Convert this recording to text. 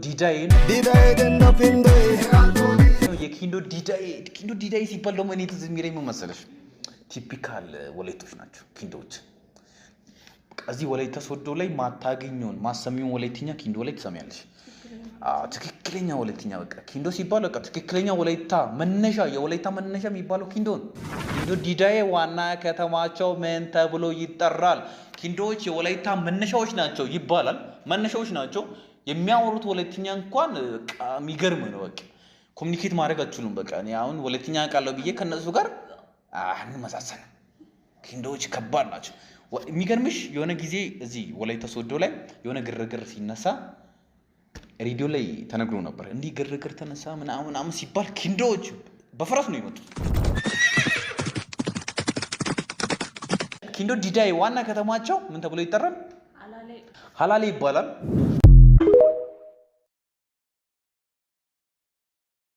ዲዳዬ የኪንዶ ዲዳዬ። ኪንዶ ዲዳዬ ሲባል ደግሞ እኔ ትዝ የሚለኝ ምን መሰለሽ? Typical ወላይቶች ናቸው ኪንዶዎች። እዚህ ወላይታ ሶዶ ላይ ማታገኘውን ማሰሚውን ወላይትኛ ኪንዶ ላይ ትሰሚያለሽ። ትክክለኛ ወላይትኛ፣ በቃ ኪንዶ ሲባል በቃ ትክክለኛ ወላይታ መነሻ፣ የወላይታ መነሻ የሚባለው ኪንዶ ነው። ኪንዶ ዲዳዬ ዋና ከተማቸው ምን ተብሎ ይጠራል? ኪንዶዎች የወላይታ መነሻዎች ናቸው ይባላል። መነሻዎች ናቸው። የሚያወሩት ወላይትኛ እንኳን በቃ የሚገርም ነው። በቃ communicate ማድረግ አትችሉም። በቃ እኔ አሁን ወላይትኛ አውቃለሁ ብዬ ከነሱ ጋር አንመሳሰልም። ኪንዶዎች ከባድ ናቸው። የሚገርምሽ የሆነ ጊዜ እዚህ ወላይታ ሶዶ ላይ የሆነ ግርግር ሲነሳ ሬዲዮ ላይ ተነግሮ ነበር። እንዲህ ግርግር ተነሳ ምናምን ምናምን ሲባል ኪንዶዎች በፈረስ ነው የመጡት። ኪንዶ ዲዳዬ ዋና ከተማቸው ምን ተብሎ ይጠራል? ሀላሌ ይባላል።